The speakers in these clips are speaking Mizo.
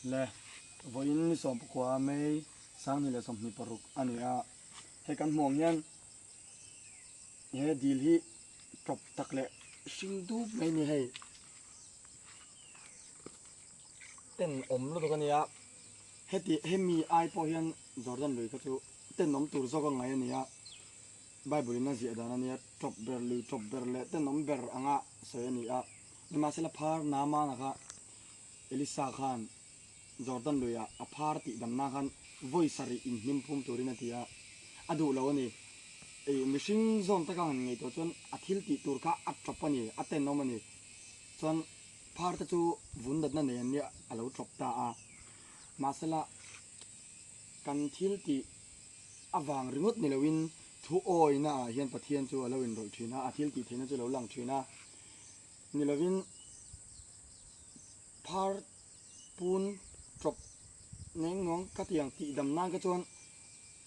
Le, vawiin ni 19 May 2026 a ni a, hei kan hmuh ang hian he dil hi tawp tak leh hring dup mai a ni hei. Tenawm lutuk a ni a, heti hemi ai pawh hian Jordan lui kha chu tenawm tur zawk a ngai a ni a, Bible in a ziah dan a nia, tawp ber lui tawp ber leh tenawm ber anga sawi a ni a, nimahsela phar Naamana kha Elisa khan Jordan luiah a phar tih damna khan vawi sarih inhnim phum turin a ti a, a duh lo a ni. Ei, mihring zawn taka han ngaihtuah chuan a thil tih tur kha a tawp a ni, a tenawm a ni. Chuan phar te chu vun natna nei an nia a lo tawp ta a. Mahsela kan thil tih avang ringawt ni loin thu awina ah hian Pathian chu a lo inrawlh thin a, a thil tih theihna chu a lo lang thin a. Ni lovin phar pun tawp neng nuang ka tiang tih dam nan kha chuan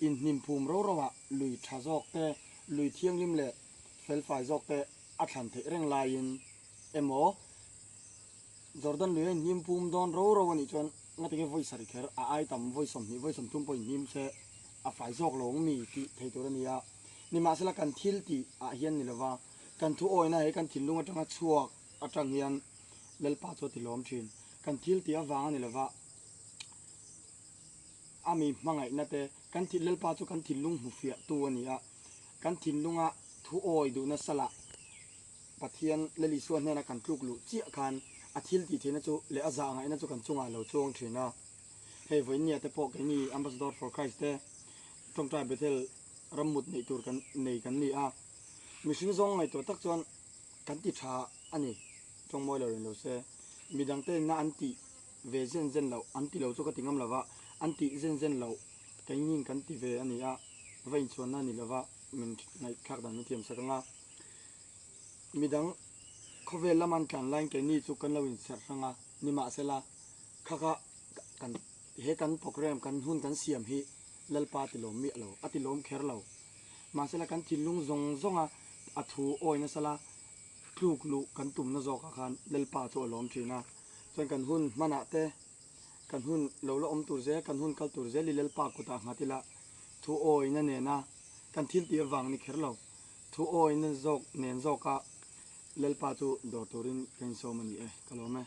inhnim phum ro ro ah lui tha zawk te, lui thianghlim leh felfai zawk te a thlan theih reng laiin emaw Jordan lui a inhnim phum dawn ro ro a nih chuan ngatinge vawi sarih kher a ai tam vawi 20 vawi 30 pawh inhnim se a fai zawk lo ang mi tih thei tur a ni a. Nimahsela kan thil tih ah hian ni lova kan thu awina he kan thinlung atanga chhuak atang hian Lalpa chu a ti lawm thin. Kan thil tih avang a ni lova a mi hmangaihna te kan thil Lalpa chu kan thinlung hmu fiah tu a ni a. Kan thinlunga thu awi duhna salah Pathian Lal Isua hnena kan tluk luh chiah khan a thil tih theihna chu leh a zah ngaihna chu kan chungah a lo chuang thin a. Hei vawiinnia te pawh keini Ambassador for Christ te tawngtai Bethel rammut neih tur kan nei kan ni a. Mihring zawng ngaihtuah tak chuan kan ti tha a ni, tawngmawi lo rin lo se. Midang te na an tih ve zen zen loh, an ti lo chu ka ti ngam lova, an tih zen zen loh keinin kan ti ve a ni a, va inchhuanna a ni lova min ngaihthlak dan min thiam sak ang a. Midang khawvel lama an tlan laiin keini chu kan lo inserh hrang a, nimahsela kha kha kan he kan program kan hun kan siam hi Lalpa a ti lawm miah lo, a ti lawm kher lo. Mahsela kan thinlung zawng zawnga a thu awi nasa la tluk luh kan tumna zawkah khan Lalpa chu a lawm thin a. Chuan kan hun hmanah te, kan hun lo la awm tur zel, kan hun kal tur zel i Lalpa kutah nghat ila thu awina nena kan thil tih avang ni kher lo. Thu awina zawk nen zawka Lalpa chu dawr turin ka insawm a ni e, ka lawm e.